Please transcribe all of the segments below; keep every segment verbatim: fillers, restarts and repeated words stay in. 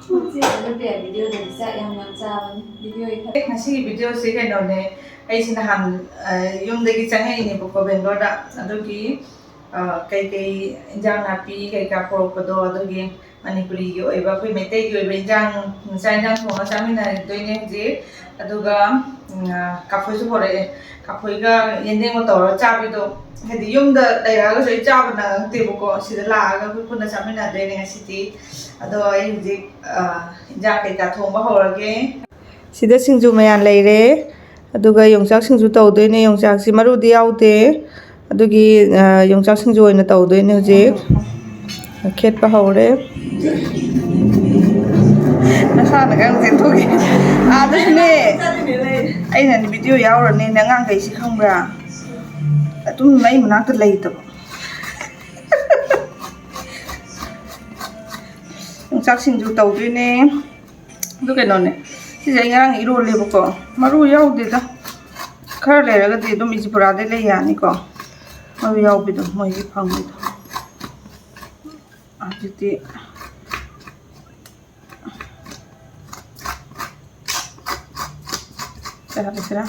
ꯃꯆꯦ ꯑꯗꯨ ꯀꯌꯥ ꯚꯤꯗꯤꯑꯣꯗꯗꯤ ꯆꯥꯛ ꯌꯥꯝ ꯌꯥꯝ ꯆꯥꯕꯅꯤ꯫ ꯚꯤꯗꯤꯑꯣ ꯏꯊꯠ ꯉꯁꯤꯒꯤ ꯚꯤꯗꯤꯑꯣꯁꯤ ꯀꯩꯅꯣꯅꯦ, ꯑꯩꯁꯤ ꯅꯍꯥꯟ, ꯑ, ꯌꯨꯝꯗꯒꯤ ꯆꯪꯉꯛꯏꯅꯦꯕꯀꯣ, ꯕꯦꯡꯒ꯭ꯂꯣꯔꯗ꯫ ꯑꯗꯨꯒꯤ, ꯑ, ꯀꯩꯀꯩ ꯏꯟꯖꯥꯡ ꯅꯥꯄꯤ ꯀꯩꯀꯥ ꯄꯨꯔꯛꯄꯗꯣ, ꯑꯗꯨꯒꯤ ꯃꯅꯤꯄꯨꯔꯤꯒꯤ ꯑꯣꯏꯕ, ꯑꯩꯈꯣꯏ ꯃꯩꯇꯩꯒꯤ ꯑꯣꯏꯕ ꯏꯟꯖꯥꯡ, ꯆꯥꯛ ꯏꯟꯖꯥꯡ ꯊꯣꯡꯉ ꯆꯥꯃꯤꯟꯅꯗꯣꯏꯅꯦ ꯍꯧꯖꯤꯛ꯫ ꯑꯗꯨꯒ, ꯎꯝ, ꯑ, ꯀꯥꯐꯣꯏꯁꯨ ꯄꯨꯔꯛꯑꯦ꯫ ꯀꯥꯐꯣꯏꯒ ꯌꯦꯟꯗꯦꯝꯒ ꯇꯧꯔꯒ ꯆꯥꯕꯤꯗꯣ, ꯍꯥꯏꯗꯤ ꯌꯨꯝꯗ ꯂꯩꯔꯛꯑꯒꯁꯨ ꯑꯩ ꯆꯥꯕ ꯅꯪꯉꯛꯇꯦꯕꯀꯣ, ꯁꯤꯗ ꯂꯥꯛꯑꯒ ꯑꯩꯈꯣꯏ ꯄꯨꯟꯅ ꯆꯥꯃꯤꯟꯅꯗꯣꯏꯅꯦ ꯉꯁꯤꯗꯤ꯫ ꯑꯗꯣ ꯑꯩ ꯍꯧꯖꯤꯛ, ꯑ, ꯏꯟꯖꯥꯡ ꯀꯩꯀꯥ ꯊꯣꯡꯕ ꯍꯧꯔꯒꯦ꯫ ꯁꯤꯗ ꯁꯤꯡꯖꯨ ꯃꯌꯥꯟ ꯂꯩꯔꯦ, ꯑꯗꯨꯒ ꯌꯣꯡꯆꯥꯛ ꯁꯤꯡꯖꯨ ꯇꯧꯗꯣꯏꯅꯦ꯫ ꯌꯣꯡꯆꯥꯛꯁꯤ ꯃꯔꯨꯗꯤ ꯌꯥꯎꯗꯦ, ꯑꯗꯨꯒꯤ, ꯑ, ꯌꯣꯡꯆꯥꯛ ꯁꯤꯡꯖꯨ ꯑꯣꯏꯅ ꯇꯧꯗꯣꯏꯅꯦ ꯍꯧꯖꯤꯛ꯫ ꯈꯦꯠꯄ ꯍꯧꯔꯦ꯫ ꯅꯁꯥꯅ ꯈꯔ ꯆꯦꯟꯊꯣꯛꯈꯤ꯫ ꯑꯥꯗꯁꯨꯅꯦ, ꯑꯩꯅ ꯚꯤꯗꯤꯑꯣ ꯌꯥꯎꯔꯅꯦꯅ ꯑꯉꯥꯡꯈꯩꯁꯤ ꯈꯪꯕ꯭ꯔꯥ? ꯑꯗꯨꯝ ꯑꯩ ꯃꯅꯥꯛꯇ ꯂꯩꯇꯕ꯫ ꯌꯣꯡꯆꯥꯛ ꯁꯤꯡꯖꯨ ꯇꯧꯗꯣꯏꯅꯦ꯫ ꯑꯗꯨ ꯀꯩꯅꯣꯅꯦ, ꯁꯤꯁꯦ ꯑꯩ ꯉꯔꯥꯡ ꯏꯔꯣꯜꯂꯦꯕꯀꯣ, ꯃꯔꯨ ꯌꯥꯎꯗꯦꯗ꯫ ꯈꯔ ꯂꯩꯔꯒꯗꯤ ꯑꯗꯨꯝ ꯏꯖꯤꯄꯨꯔꯥꯗꯩ ꯂꯩ ꯌꯥꯅꯤꯀꯣ, ꯃꯔꯨ ꯌꯥꯎꯕꯤꯗꯣ ꯃꯣꯏꯒꯤ ꯐꯪꯕꯗꯣ꯫ ꯍꯧꯖꯤꯛꯇꯤ ꯀꯩ ꯍꯥꯞꯄꯁꯤꯔꯥ?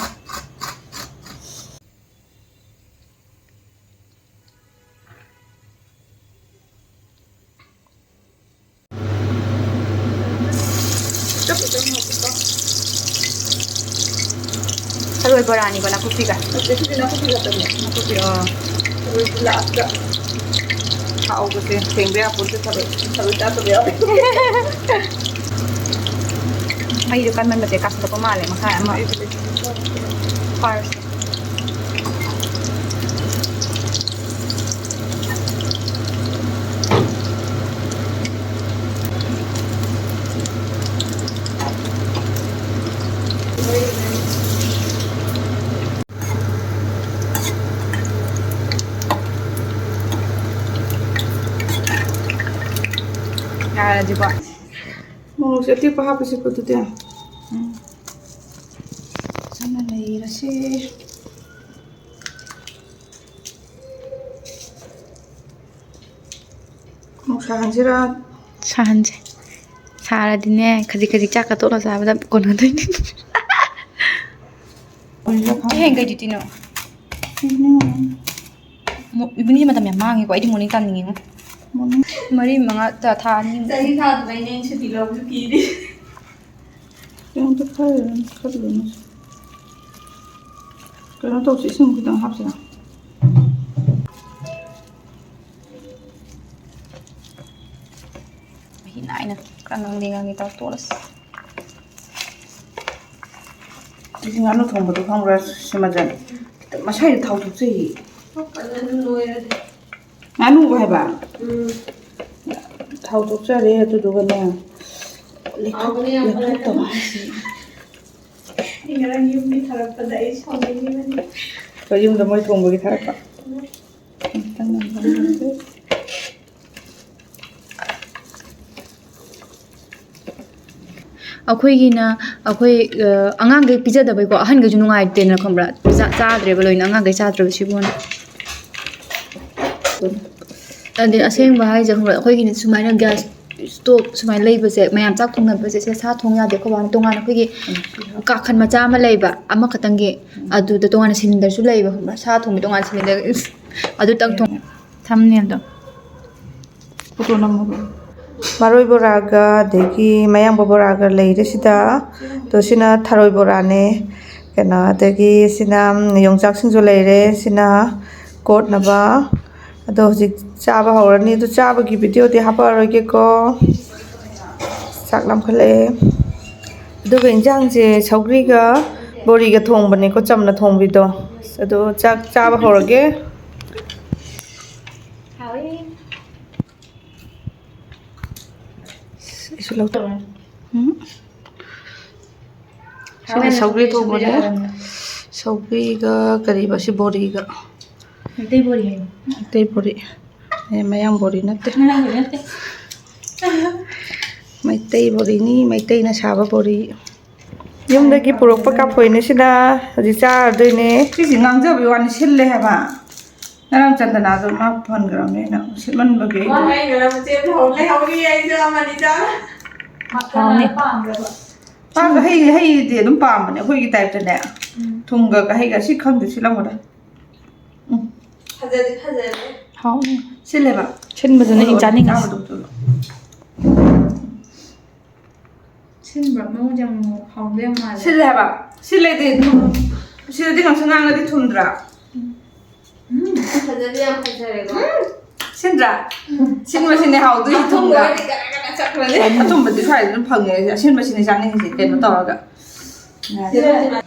ꯊꯔꯣꯏ ꯕꯣꯔꯥꯅꯤꯀꯣ, ꯅꯥꯀꯨꯞꯄꯤꯒ? ꯅꯠꯇꯦ, ꯁꯤꯗꯤ ꯅꯥꯀꯨꯞꯄꯤ ꯈꯛꯇꯅꯦ꯫ ꯅꯥꯀꯨꯞꯄꯤ, ꯑꯣ꯫ ꯊꯔꯣꯏꯗꯤ ꯂꯥꯁꯇ꯫ ꯍꯥꯎꯕꯁꯦ ꯊꯦꯡꯕ ꯌꯥꯄꯣꯠꯇꯦ, ꯊꯔꯣꯏ, ꯊꯔꯣꯏ ꯆꯥꯗꯕ ꯌꯥꯎꯋꯦ꯫ ꯃꯩꯗꯣ ꯀꯟꯃꯟꯕꯁꯦ ꯀꯥꯁꯤꯜꯂꯛꯄ ꯃꯥꯜꯂꯦ, ꯃꯈꯥ ꯑꯃ꯫ ꯐꯥꯔꯁ꯫ ꯌꯥꯔꯁꯤꯀꯣ꯫ ꯃꯣꯔꯣꯛꯁꯦ ꯑꯇꯦꯛꯄ ꯍꯥꯞꯄꯁꯤꯀꯣ ꯑꯗꯨꯗꯤ꯫ ꯎꯝ꯫ ꯐꯖꯅ ꯅꯩꯔꯁꯤ꯫ ꯑꯃꯨꯛ ꯁꯥꯍꯟꯁꯤꯔꯥ? ꯁꯥꯍꯟꯁꯦ꯫ ꯆꯥꯔꯗꯤꯅꯦ, ꯈꯖꯤꯛ ꯈꯖꯤꯛ ꯆꯥꯛꯀ ꯇꯣꯠꯂ ꯆꯥꯕꯗ ꯀꯣꯟꯅꯗꯣꯏꯅꯦ꯫ ꯀꯩ ꯍꯌꯦꯡ ꯀꯩ duty ꯅꯣ? ꯃꯣ-, ꯏꯕꯥꯅꯤ ꯃꯇꯝ ꯌꯥꯝ ꯃꯥꯡꯉꯤꯀꯣ꯫ ꯑꯩꯗꯤ morning ꯇꯥꯅꯤꯡꯉꯤꯉꯣ꯫ Morning꯫ ꯃꯔꯤ, ꯃꯉꯥ, ꯊꯥ, ꯊꯥ ꯑꯅꯤ꯫ ꯆꯍꯤ ꯐꯥꯗ꯭ꯔꯤꯕꯩꯅꯦ ꯑꯩꯅ ꯁꯨꯇꯤ ꯂꯧꯕꯁꯨ ꯀꯤꯔꯤ꯫ ꯀꯩꯅꯣꯝꯇ ꯈꯜꯂꯨꯔꯅꯨ, ꯈꯜꯂꯨꯔꯅꯨ꯫ ꯀꯩꯅꯣ ꯇꯧꯁꯤ, ꯏꯁꯤꯡ ꯈꯤꯇꯪ ꯍꯥꯞꯁꯤꯔꯥ? ꯃꯍꯤ ꯅꯥꯏꯅ ꯈꯔ ꯉꯥꯡꯂꯤ ꯉꯥꯡꯂꯤ ꯇꯧꯔ ꯇꯣꯠꯂꯁꯤ꯫ ꯑꯩꯁꯦ ꯉꯥꯅꯨ ꯊꯣꯡꯕꯗꯣ ꯈꯪꯕ꯭ꯔꯥ, ꯁꯤꯃꯖꯟ? ꯈꯤꯇꯪ ꯃꯁꯥꯏꯗ ꯊꯥꯎ ꯊꯣꯛꯆꯩꯌꯦ꯫ ꯐꯖꯅ ꯂꯣꯏꯔꯗꯤ꯫ ꯉꯥꯅꯨꯕꯨ ꯍꯥꯏꯕ? ꯎꯝ꯫ ꯊꯥꯎ ꯊꯣꯛꯆꯔꯦ, ꯑꯗꯨꯗꯨꯒꯅꯦ, ꯂꯦꯛꯊꯣꯛ-, ꯍꯥꯎꯕꯅꯦ ꯌꯥꯝ ꯂꯦꯛꯊꯣꯛꯇꯕ ꯐꯖꯅ꯫ ꯍꯥꯏꯁꯦ꯫ ꯑꯩ ꯉꯔꯥꯡ ꯌꯨꯝꯒꯤ ꯊꯥꯔꯛꯄꯗ ꯑꯩ ꯁꯥꯎꯅꯤꯡꯉꯤꯕꯅꯤ꯫ ꯀꯩ ꯌꯨꯝꯗ ꯃꯣꯏ ꯊꯣꯡꯕꯒꯤ ꯊꯥꯔꯛꯄ? ꯎꯝ꯫ ꯑꯝꯇꯪ ꯌꯦꯡꯍꯜꯂꯁꯤ꯫ ꯑꯩꯈꯣꯏꯒꯤꯅ, ꯑꯩꯈꯣꯏ, ꯑ, ꯑꯉꯥꯡꯈꯩ ꯄꯤꯖꯗꯕꯩꯀꯣ, ꯑꯍꯟꯈꯩꯁꯨ ꯅꯨꯡꯉꯥꯏꯇꯦꯅ ꯈꯪꯕ꯭ꯔꯥ? ꯆꯥ-, ꯆꯥꯗ꯭ꯔꯦꯕ ꯂꯣꯏꯅ, ꯑꯉꯥꯡꯈꯩ ꯆꯥꯗ꯭ꯔꯕ ꯁꯤꯕꯨꯅ꯫ ꯑꯗꯩ ꯑꯁꯦꯡꯕ ꯍꯥꯏꯁꯦ ꯈꯪꯕ꯭ꯔꯥ? ꯑꯩꯈꯣꯏꯒꯤꯅꯦ ꯁꯨꯃꯥꯏꯅ gas stove ꯁꯨꯃꯥꯏꯅ ꯂꯩꯕꯁꯦ, ꯃꯌꯥꯝ ꯆꯥꯛ ꯊꯣꯡꯅꯕꯁꯦ, ꯁꯦ ꯁꯥ ꯊꯣꯡ ꯌꯥꯗꯦ꯫ ꯑꯩꯈꯣꯏ ꯕꯥꯅ ꯇꯣꯉꯥꯟꯅ ꯑꯩꯈꯣꯏꯒꯤ ꯀꯥꯈꯟ ꯃꯆꯥ ꯑꯃ ꯂꯩꯕ, ꯑꯃꯈꯛꯇꯪꯒꯤ, ꯑꯗꯨꯗ ꯇꯣꯉꯥꯟꯅ cylinderꯁꯨ ꯂꯩꯕ ꯈꯪꯕ꯭ꯔꯥ? ꯁꯥ ꯊꯣꯡꯕ ꯇꯣꯉꯥꯟꯅ cylinder, ꯏꯁ, ꯑꯗꯨꯇꯪ ꯊꯣꯡ-, thumbnailꯗꯣ꯫ ꯐꯣꯇꯣ ꯅꯝꯃꯒ꯫ ꯃꯔꯣꯏ ꯕꯣꯔꯥꯒ, ꯑꯗꯒꯤ ꯃꯌꯥꯡꯕ ꯕꯣꯔꯥꯒ ꯂꯩꯔꯦ ꯁꯤꯗ꯫ ꯑꯗꯣ ꯁꯤꯅ ꯊꯔꯣꯏ ꯕꯣꯔꯥꯅꯦ꯫ ꯀꯩꯅꯣ, ꯑꯗꯒꯤ ꯁꯤꯅ ꯌꯣꯡꯆꯥꯛ ꯁꯤꯡꯖꯨ ꯂꯩꯔꯦ꯫ ꯁꯤꯅ ꯀꯣꯠꯅꯕ꯫ ꯑꯗꯣ ꯍꯧꯖꯤꯛ ꯆꯥꯕ ꯍꯧꯔꯅꯤ꯫ ꯑꯗꯨ ꯆꯥꯕꯒꯤ videoꯗꯤ ꯍꯥꯞꯄꯛꯑꯔꯣꯏꯒꯦꯀꯣ꯫ ꯆꯥꯛ ꯂꯥꯝꯈꯠꯂꯛꯑꯦ꯫ ꯑꯗꯨꯒ ꯏꯟꯖꯥꯡꯁꯦ ꯁꯧꯒ꯭ꯔꯤꯒ ꯕꯣꯔꯤꯒ ꯊꯣꯡꯕꯅꯦꯀꯣ, ꯆꯝꯅ ꯊꯣꯡꯕꯤꯗꯣ꯫ ꯑꯗꯣ ꯆꯥꯛ ꯆꯥꯕ ꯍꯧꯔꯒꯦ꯫ ꯑꯩꯁꯨ ꯂꯧ-, ꯎꯝ꯫ ꯁꯤꯅ ꯁꯧꯒ꯭ꯔꯤ ꯊꯣꯡꯕꯅꯦ꯫ ꯁꯧꯒ꯭ꯔꯤꯒ ꯀꯔꯤꯕ ꯁꯤ ꯕꯣꯔꯤꯒ꯫ ꯃꯩꯇꯩ ꯕꯣꯔꯤ ꯍꯥꯏꯌꯣ꯫ ꯃꯩꯇꯩ ꯕꯣꯔꯤ꯫ ꯑꯦ, ꯃꯌꯥꯡ ꯕꯣꯔꯤ ꯅꯠꯇꯦ꯫ ꯃꯌꯥꯡ ꯕꯣꯔꯤ ꯅꯠꯇꯦ꯫ ꯃꯩꯇꯩ ꯕꯣꯔꯤꯅꯤ, ꯃꯩꯇꯩꯅ ꯁꯥꯕ ꯕꯣꯔꯤ꯫ ꯌꯨꯝꯗꯒꯤ ꯄꯨꯔꯛꯄ ꯀꯥꯐꯣꯏꯅꯦ ꯁꯤꯅ꯫ ꯍꯧꯖꯤꯛ ꯆꯥꯔꯗꯣꯏꯅꯦ꯫ ꯁꯤꯁꯦ ꯉꯥꯡꯖꯕꯩ ꯋꯥꯅꯤ, ꯁꯤꯜꯂꯦ ꯍꯥꯏꯕ꯫ ꯉꯔꯥꯡ ꯆꯟꯗꯅꯥꯗꯣ ꯃꯥ ꯄꯨꯍꯟꯈ꯭ꯔꯕꯅꯤ ꯑꯩꯅ꯫ ꯁꯤꯠꯃꯟꯕꯒꯤ ꯑꯩꯗꯣ ꯋꯥ ꯍꯥꯏꯈ꯭ꯔꯕ ꯆꯦꯟ ꯂꯩꯍꯧ-, ꯂꯩꯍꯧꯔꯤ ꯑꯩꯁꯨ ꯑꯃꯅꯤ ꯆꯥ-, ꯍꯥꯎꯅꯤ꯫ ꯄꯥꯝꯕ꯭ꯔꯕ? ꯃꯥꯁꯨ ꯍꯩ, ꯍꯩꯗꯤ ꯑꯗꯨꯝ ꯄꯥꯝꯕꯅꯦ ꯑꯩꯈꯣꯏꯒꯤ ꯇꯥꯏꯞꯇꯅꯦ꯫ ꯎꯝ꯫ ꯊꯨꯝꯒ ꯍꯩꯒ ꯁꯤ ꯈꯪꯗꯦ, ꯁꯤ ꯂꯧꯔꯦ꯫ ꯎꯝ꯫ ꯐꯖꯗꯤ ꯐꯖꯔꯦ꯫ ꯍꯥꯎꯅꯤ꯫ ꯁꯤꯜꯂꯦꯕ? ꯁꯤꯟꯕꯗꯨꯅ ꯑꯩ ꯍꯣꯏ, ꯆꯥꯅꯤꯡꯉꯤꯁꯦ꯫ ꯆꯥꯕꯗꯣ ꯑꯗꯨꯝ꯫ ꯁꯤꯟꯕ꯭ꯔꯥ? ꯃꯉꯣꯟꯗ ꯌꯥꯝ ꯍꯥꯎꯗꯣꯏ ꯌꯥꯝ ꯃꯥꯜꯂꯦ꯫ ꯁꯤꯜꯂꯦ ꯍꯥꯏꯕ? ꯁꯤꯜꯂꯦꯗꯤ ꯊꯨꯝ, ꯁꯤꯗꯗꯤ ꯉꯥꯡꯁꯪ ꯉꯥꯡꯉꯗꯤ ꯊꯨꯝꯗ꯭ꯔꯥ? ꯎꯝ, ꯐꯖꯗꯤ ꯌꯥꯝ ꯐꯖꯔꯦꯀꯣ꯫ ꯁꯤꯟꯗ꯭ꯔꯥ? ꯁꯤꯟꯕꯁꯤꯅꯦ ꯍꯥꯎꯗꯣꯏꯁꯤ ꯊꯨꯝꯒ꯫ ꯑꯊꯨꯝꯕ ꯑꯣꯏꯔꯗꯤ ꯒꯔ ꯒꯔ ꯆꯠꯈ꯭ꯔꯅꯤ꯫ ꯑꯊꯨꯝꯕꯗꯤ ꯁ꯭ꯋꯥꯏꯗ ꯑꯗꯨꯝ ꯐꯪꯉꯦ, ꯑꯁꯤꯟꯕꯁꯤꯅꯦ ꯆꯥꯅꯤꯡꯉꯤꯁꯦ, ꯀꯩꯅꯣ ꯇꯧꯔꯒ꯫ ꯁꯤꯟꯕꯁꯤꯅ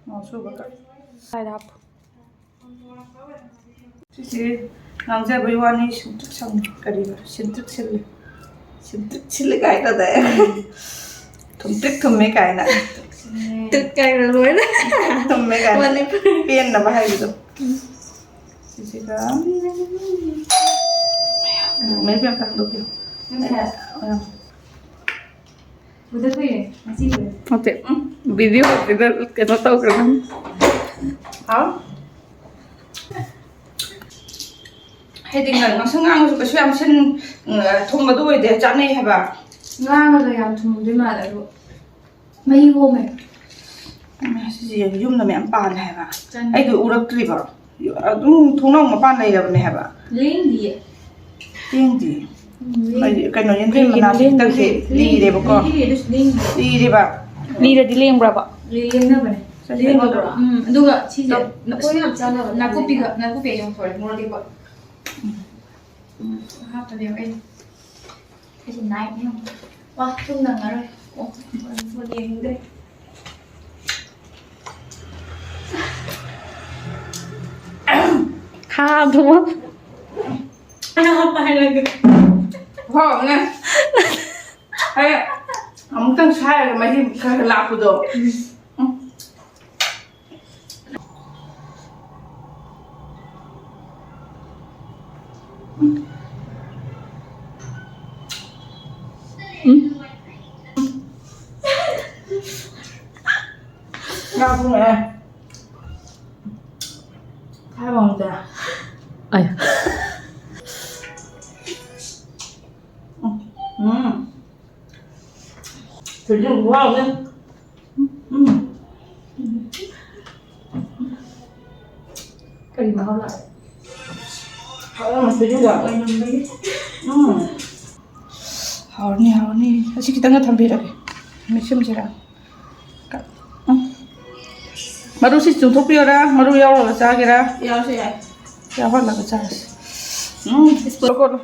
ꯃꯣꯔꯣꯛ ꯑꯁꯨꯕꯒ꯫ ꯁ꯭ꯋꯥꯏꯗ ꯍꯥꯞꯄꯨ꯫ ꯁꯤꯁꯦ ꯉꯥꯡꯖꯕꯩ ꯋꯥꯅꯤ, ꯁꯤꯟꯇ꯭ꯔꯤꯛ ꯁꯪꯉꯤ꯫ ꯀꯔꯤꯕ? ꯁꯤꯟꯇ꯭ꯔꯤꯛ ꯁꯤꯜꯂꯤ꯫ ꯁꯤꯟꯇ꯭ꯔꯤꯛ ꯁꯤꯜꯂꯤ ꯀꯥꯏ ꯇꯧꯗꯥꯏ? ꯊꯨꯝꯇ꯭ꯔꯤꯛ ꯊꯨꯝꯃꯦ ꯀꯥꯏꯅ꯫ ꯇ꯭ꯔꯤꯛ ꯀꯥꯏꯅ ꯂꯣꯏꯔꯦ꯫ ꯊꯨꯝꯃꯦ ꯀꯥꯏꯅ꯫ ꯃꯅꯤꯄꯨꯔꯤ꯫ ꯄꯦꯟꯅꯕ ꯍꯥꯏꯕꯗꯣ꯫ ꯁꯤꯁꯤꯒ ꯃꯦꯔꯤ ꯄꯤꯌꯥ ꯑꯝꯇ ꯍꯥꯡꯗꯣꯛꯄꯤꯌꯨ꯫ ꯎꯗ ꯀꯨꯏꯔꯦ, ꯉꯁꯤ ꯎꯔꯦ꯫ ꯅꯠꯇꯦ, ꯎꯝ, ꯚꯤꯗꯤꯑꯣꯁꯤꯗ ꯀꯩꯅꯣ ꯇꯧꯈ꯭ꯔꯕꯅꯤ꯫ ꯍꯥꯎ? ꯍꯥꯏꯗꯤ ꯉ-, ꯉꯥꯡꯁꯪ ꯉꯥꯡꯉꯁꯨ ꯀꯩꯁꯨ ꯌꯥꯝ ꯁꯤꯟ-, ꯊꯨꯝꯕꯗꯣ ꯑꯣꯏꯗꯦ, ꯆꯥꯅꯩ ꯍꯥꯏꯕ꯫ ꯉꯥꯡꯉꯒ ꯌꯥꯝ ꯊꯨꯝꯗꯣꯏ ꯃꯥꯜꯂꯦ, ꯑꯗꯣ ꯃꯍꯤ ꯍꯣꯝꯃꯦ꯫ ꯎꯝ, ꯁꯤꯁꯦ ꯌꯨꯝꯗ ꯃꯌꯥꯝ ꯄꯥꯜꯂꯦ ꯍꯥꯏꯕ꯫ ꯆꯥꯅꯤꯡꯉꯦ꯫ ꯑꯩꯗꯣ ꯎꯔꯛꯇ꯭ꯔꯤꯕ꯫ ꯑꯗꯨꯝ ꯊꯣꯡꯅꯥꯎ ꯃꯄꯥꯟ ꯂꯩꯔꯕꯅꯦ ꯍꯥꯏꯕ꯫ ꯂꯦꯡꯗꯤꯌꯦ꯫ ꯂꯦꯡꯗꯤꯌꯦ꯫ ꯎꯝ, ꯂꯦꯡꯗꯦ꯫ ꯀꯩꯅꯣ, ꯌꯦꯟꯗꯦꯝ ꯀꯩꯒꯤꯅꯣ ꯃꯅꯥꯁꯦ ꯈꯤꯇꯪꯗꯤ ꯂꯦꯡꯗ꯭ꯔꯤꯁꯦ? ꯂꯤꯔꯦꯕꯀꯣ꯫ ꯂꯤꯔꯦ, ꯑꯗꯨꯁꯨ ꯂꯦꯡꯗꯦ꯫ ꯂꯤꯔꯦꯕ꯫ ꯂꯤꯔꯗꯤ ꯂꯦꯡꯕ꯭ꯔꯕ? ꯂꯦꯡꯅꯕꯅꯦ꯫ ꯆꯠꯁꯦ ꯂꯦꯡꯕ꯭ꯔꯣ? ꯍꯥꯏꯕ꯭ꯔꯣ? ꯎꯝ, ꯑꯗꯨꯒ ꯁꯤꯁꯦ ꯇꯞ-, ꯅꯥꯀꯨꯞ-, ꯑꯩꯈꯣꯏ ꯌꯥꯝ ꯆꯥꯅꯕ ꯅꯥꯀꯨꯞꯄꯤꯒ, ꯅꯥꯀꯨꯞꯄꯤ ꯑꯩ ꯌꯥꯝ ꯁꯣꯏ, ꯃꯣꯔꯣꯛ ꯑꯇꯦꯛꯄ꯫ ꯎꯝ꯫ ꯍꯥꯞꯄꯅꯦꯕ ꯑꯩ꯫ ꯑꯩꯁꯦ ꯅꯥꯏꯠꯅꯦ ꯌꯦꯡꯉꯣ꯫ ꯋꯥ, ꯇꯨꯝ ꯅꯪꯉꯔꯣꯏ꯫ ꯑꯣ, ꯐꯣꯟ ꯌꯦꯡꯗ꯭ꯔꯦ꯫ ꯈꯥꯗ꯭ꯔꯣ? ꯑꯩꯅ ꯍꯥꯞꯄ ꯍꯥꯏꯔꯒ꯫ ꯍꯥꯎꯕꯅꯦ꯫ ꯑꯩ ꯑꯃꯨꯛꯇꯪ ꯁꯥꯏꯔꯒ ꯃꯍꯤ ꯈꯔ ꯈꯔ ꯂꯥꯛꯄꯗꯣ꯫ ꯎꯝ꯫ ꯎꯝ꯫ ꯉꯥ ꯊꯣꯡꯉꯛꯑꯦ꯫ ꯍꯥꯏꯕ ꯉꯝꯗꯦ꯫ ꯑꯩ꯫ ꯎꯝ꯫ ꯎꯝ꯫ ꯀꯔꯤ ꯃꯍꯥꯎ ꯂꯥꯛꯑꯦ? ꯍꯥꯎꯔꯝꯃꯁꯤꯗ꯫ ꯑꯣꯏꯔꯝꯕꯒꯤ꯫ ꯎꯝ꯫ ꯍꯥꯎꯔꯅꯤ, ꯍꯥꯎꯔꯅꯤ꯫ ꯑꯁꯤ ꯈꯤꯇꯪꯒ ꯊꯝꯕꯤꯔꯒꯦ꯫ ꯃꯦꯠꯁꯤꯟꯁꯤꯔꯥ? ꯎꯝ꯫ ꯃꯔꯨꯁꯤ ꯆꯨꯝꯊꯣꯛꯄꯤꯌꯣꯔꯥ? ꯃꯔꯨ ꯌꯥꯎꯔꯒ ꯆꯥꯒꯦꯔꯥ? ꯌꯥꯎꯔꯁꯨ ꯌꯥꯏ꯫ ꯌꯥꯎꯍꯜꯂꯒ ꯆꯥꯔꯁꯤ꯫ ꯎꯝ꯫ ꯏꯁꯄꯨꯟ꯫